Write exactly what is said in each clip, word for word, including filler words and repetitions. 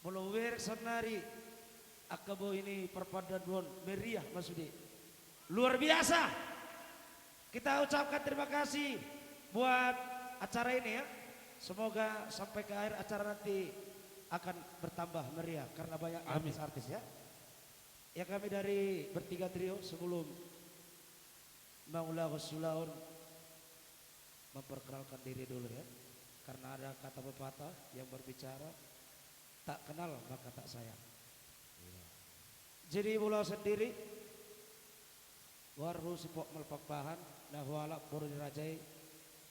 Molo hubereng sannari angka bohi ni parpandanduon, meriah ma sude. Luar biasa. Kita ucapkan terima kasih buat acara ini ya. Semoga sampai ke akhir acara nanti akan bertambah meriah karena banyak artis-artis ya. Ya, kami dari Bertiga Trio sebelum mangulahon ulaon memperkenalkan diri dulu ya. Karena ada kata pepatah yang berbicara, tak kenal maka tak sayang. Jadi molo au sandiri, goarhu si Pok Malpangpahan, na hualap boru ni raja i,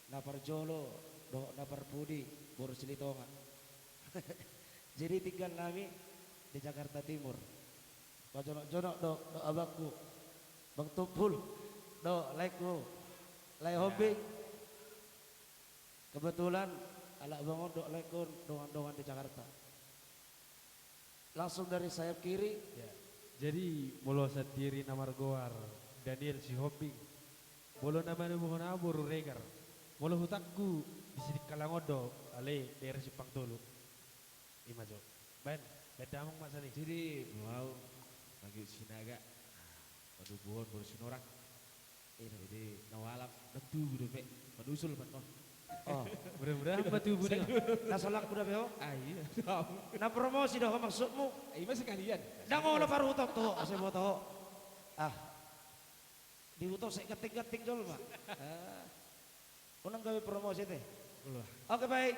na parjolo dohot na parpudi boru Silitonga. Jadi tinggal nami di Jakarta Timur. Pajonok-jonok do dohot abangku Bang Tumpul dohot laengku Lae Hombing. Kebetulan halak bang on dohot laengku on dongan-dongan di Jakarta. Langsung dari sayap kiri. Ya. Jadi molo sandiri na margoar Daniel Sihombing, molo na manomuhon au boru Regar. Molo hutangku di Sidikalang on do, alai daerah Simpang Tolu. Ima jo. Baen, baen damang ma sani. Jadi molo au, Manggit Sinaga, padubuhon boru Sinorang. Jadi na hualap, na tubu dope, panusul ma on. Oh. Mudah-mudahan ma tubu ni. Na solangku dope ho. Ah, iya. Na promosi do ho maksudmu? Ima sekalian. Ndang olo paruhuton tu ho, asa diboto ho. Ah. Dihuton sai ganting-ganting jolma. Ah. Unang gabe promosi te. Oke, baik.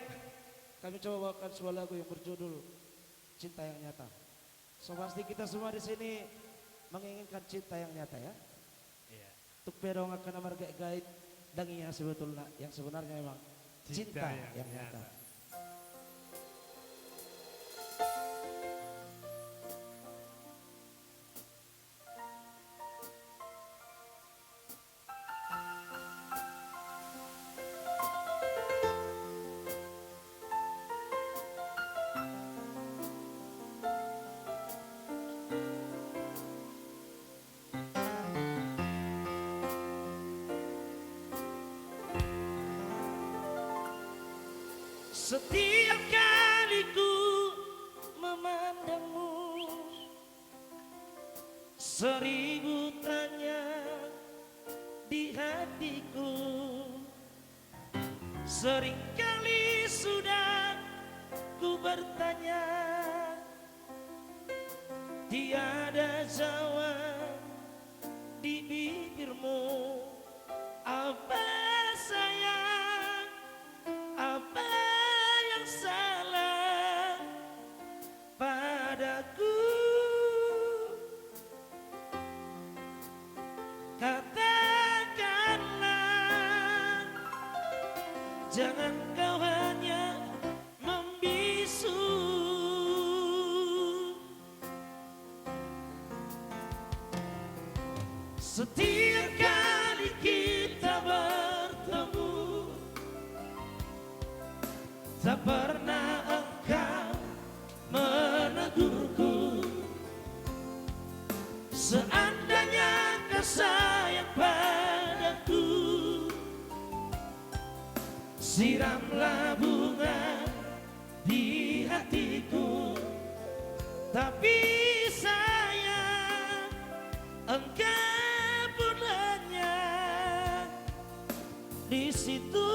Kami coba bawakan sebuah lagu yang berjudul Cinta Yang Nyata. So pasti kita semua di sini menginginkan cinta yang nyata ya. Iya. Tung pe adong angka na margait-gait, ndang ia sebetulna, yang sebenarnya memang cinta yang nyata. Setiap kali ku memandangmu, seribu tanya di hatiku. Seringkali sudah ku bertanya, tiada jawab di bibirmu. Apa sayang, apa yang salah padaku? Katakanlah, jangan kau hanya membisu. Setiap kali kita bertemu, tak pernah engkau menegurku. Seandainya kau sayang padaku, siramlah bunga di hatiku. Tapi sayang, engkau pun lenyap di situ.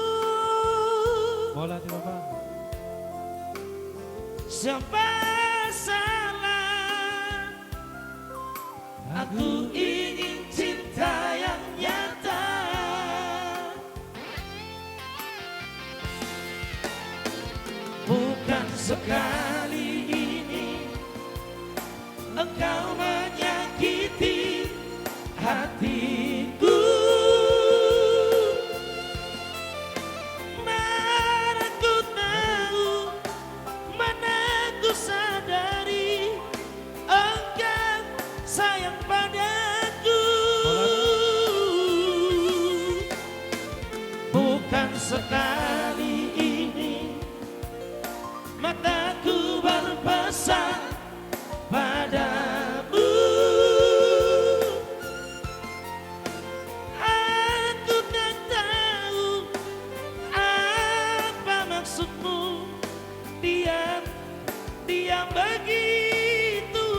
Siapa salah? Aku ingin cinta yang nyata. Bukan sekali ini engkau menyakiti hatiku. Mana ku tahu, mana ku sadari, engkau sayang padaku. Bukan sekali ini mataku Dia begitu.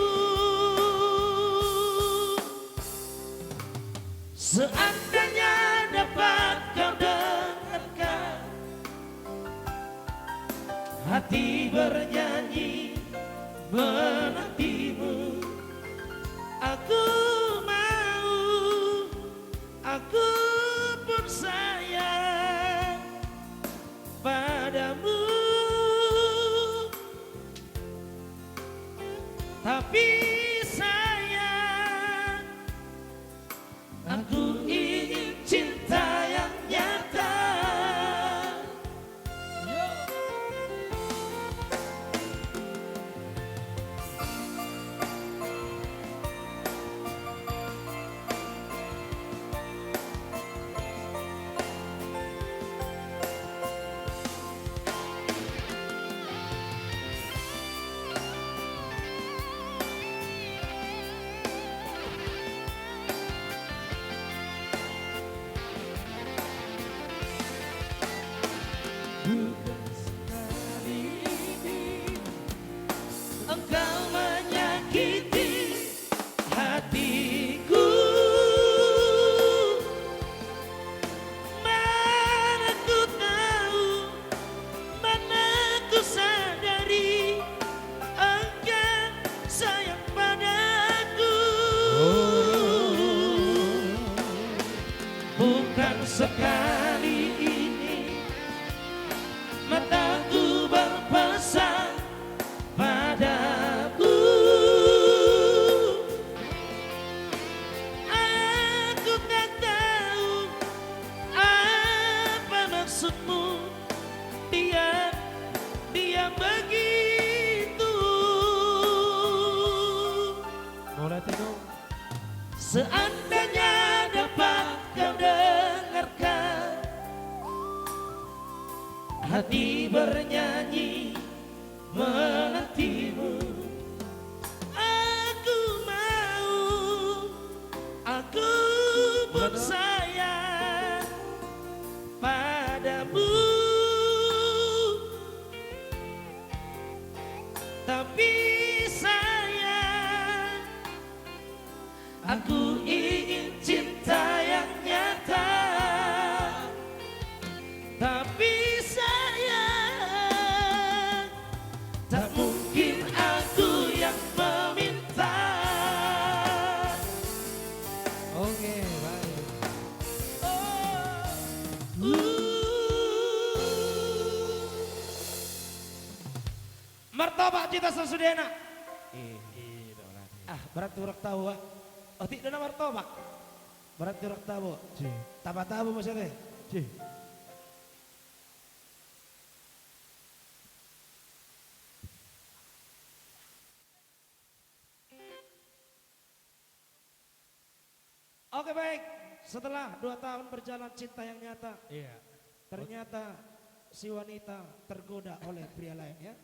Seandainya dapat kau dengarkan hati bernyanyi menantimu, aku mau, aku pun sayang padamu. Tapi sayang, aku ingin cinta yang nyata. Bukan sekali ini engkau menyakiti hatiku. Mana ku tahu, mana ku sadari, engkau sayang padaku. Bukan sekali ini mataku berpesan padamu. Aku tak tahu apa maksudmu, dia, dia begitu. Seandainya dapat kau dengarkan hati bernyanyi menantimu. Aku mau, aku pun sayang padamu. Tapi sayang, aku ingin cinta yang nyata. Tapi sayang, tak mungkin aku yang meminta. Oke, baik. Oh, uh. Martopak jita sasudena. Iya. Ah, berarti urang tabo, ah. Otik do na martopak. Berarti urang tabo. Tabo-tabo maksudna. Oke, baik. Setelah dua tahun berjalan cinta yang nyata, iya, ternyata si wanita tergoda oleh pria lain, ya.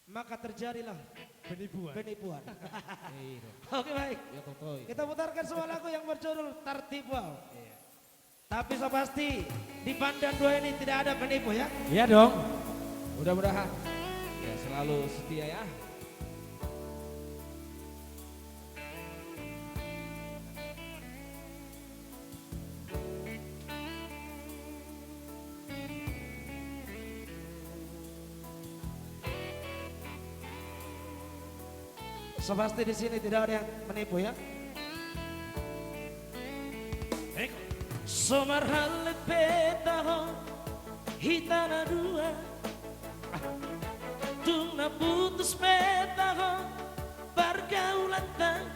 Maka terjadilah penipuan. Penipuan. Iya. Oke, baik. Ya, totoi. Kita putarkan sebuah lagu yang berjudul Tartipu Au. Iya. Tapi so pasti di Pandan Dua ini tidak ada penipu, ya. Iya dong. Mudah-mudahan. Ya, selalu setia, ya. So pasti di sini tidak ada yang menipu, ya. So marhallet pe taho hita na dua, tung na putus pe taho pargaulanta,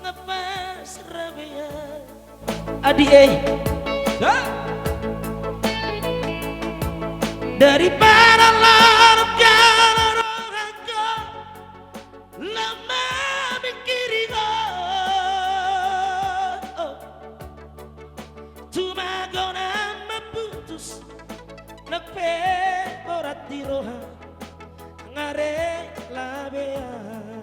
nga pas rabean. Adi, eh. Daripada lalap jala rohangku, lam mamingkiri ho. Tumagon ma putus, nang pe borat di roha, nga rela be au.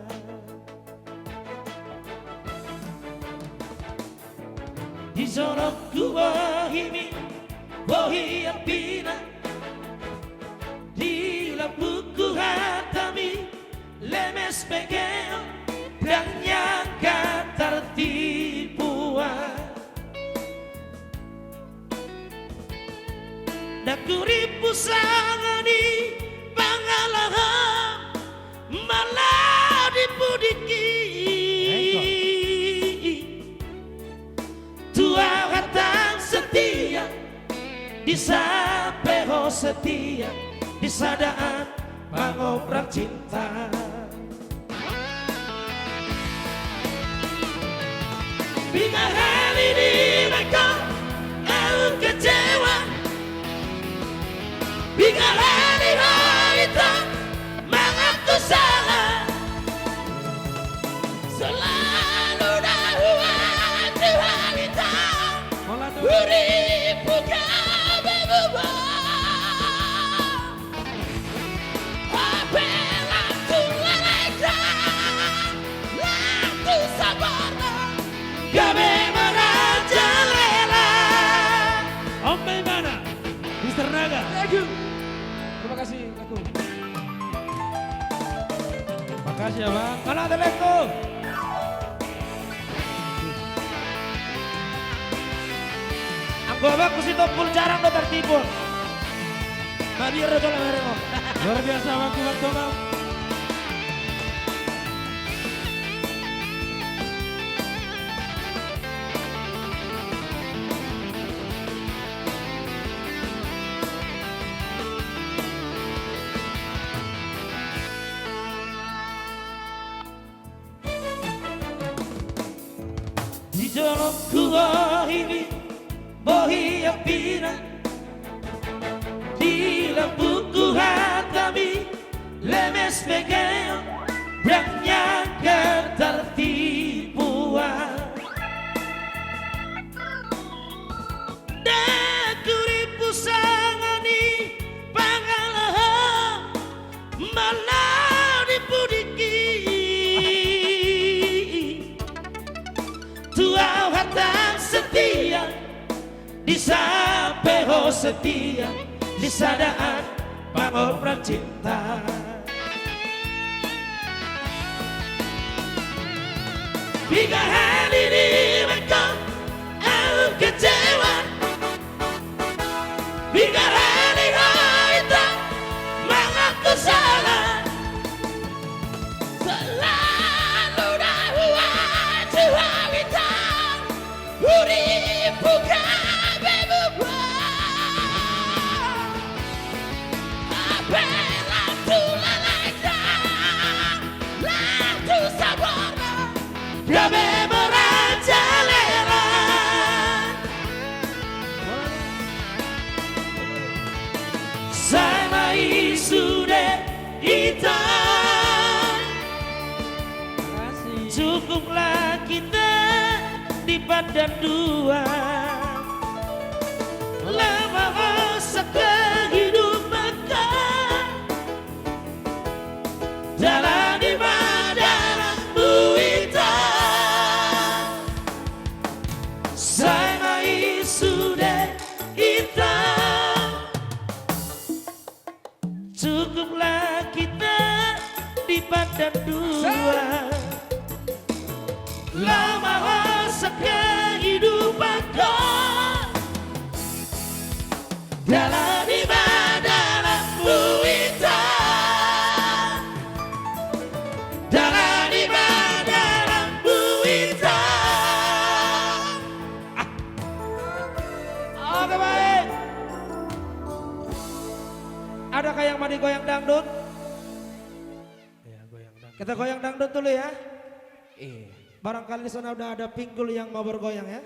Di jolongku bohimi, bohi ampina. Di lambungku hatami, Pegel dan nyangka tartipuan. Nangku ripu sanga ni pangalaho mala di pudiki. Tu au hatang setia, di sampe ho setia, di sadaan pangobrak cinta. Piga hali dibaen ho au kecewa, piga hali ho ita mangaku salah. Selalu do huaku ho ita. Hola tu. Huripu gabe bubar. Hape lang tu lalaida, lang tu saborna, gabe merajalela. Om Maimana, Mister Naga. Thank you. Terima kasih, Aku. Makasih ya, Bang. Mana telekku? Anggo abangku Sitompul jarang do tartipu. Mabiar do jolo mereng on. Luar biasa abangku Bang Tongam. Di jolongku bohi mi, bohi ampina. Di lambungku hatami, lemes pegel dan nyangka tartipuan. Dang huripu sanga ni pangalaho mala di pudiki. Tu au hatang setia, di sampe ho setia, di sadaan pangobrak cinta. Piga hali dibaen ho au kecewa, piga hali ho ita mangaku salah. Selalu do huaku ho ita. Huripu gabe bubar. Hape lang tu lalaida, lang tu saborna, gabe merajalela. Sai ma i sude ita. Makasih. Cukuplah kita dipandang dua. Lama masa kehidupanku, jalani ma dalanmu ita. Sai ma i sude ita. Cukuplah kita dipandang dua. Lama masa kehidupanku, jalani ma dalanmu ita. Jalani ma dalanmu ita. Ah. Oke, baik. Adakah yang mau digoyang dangdut? Iya, goyang dangdut. Kita goyang dangdut dulu ya. Iya. Barangkali di sana udah ada pinggul yang mau bergoyang ya.